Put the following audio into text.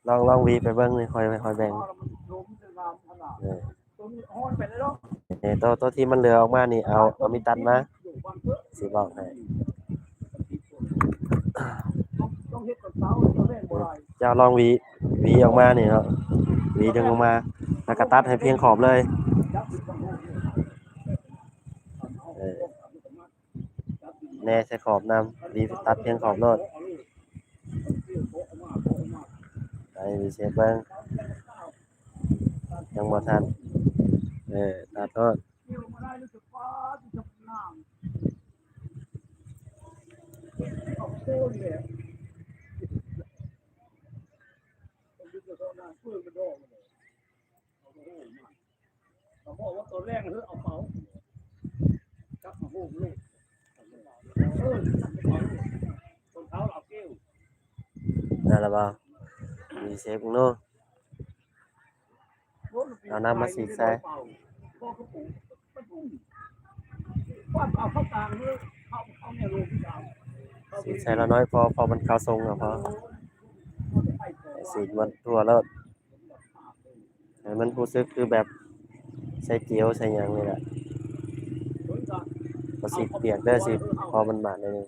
ລອງ ລອງຫວີໄປເບິ່ງນີ້ ຄ່ອຍ ຄ່ອຍແບ່ງ ເອີ ໂຕ ໂຕທີ່ມັນເຫຼືອອອກມານີ້ ເອົາ ເອົາມີດຕັດມາ ຊິບອກໃຫ້ ເຈົ້າລອງຫວີ ຫວີອອກມານີ້ເນາະ ຫວີດຶງອອກມາ ແລ້ວກໍຕັດໃຫ້ພຽງຂອບເລີຍ ເອີ ແນໃສ່ຂອບນຳ ຫວີຕັດພຽງຂອບໂລດ ໃຫ້ຫວີເຊັກເບິ່ງ ຍັງບໍ່ທັນ ເອີ ຕັດໂລດ ນັ້ນລະບໍ່ ມີເຊັກເບິ່ງດູ ເອົານ້ຳມາສີດໃສ່ ສີດໃສ່ລະໜ້ອຍພໍ ພໍມັນເຂົ້າຊົງນະ ພໍ ສີດໝົດທົ່ວໂລດ ໃຫ້ມັນຮູ້ສຶກຄືແບບໃສ່ເຈວໃສ່ຫຍັງນີ້ແຫຼະ ບໍ່ສີດປຽກເດີ ສີດພໍມັນບາດໜ້ອຍໜຶ່ງ.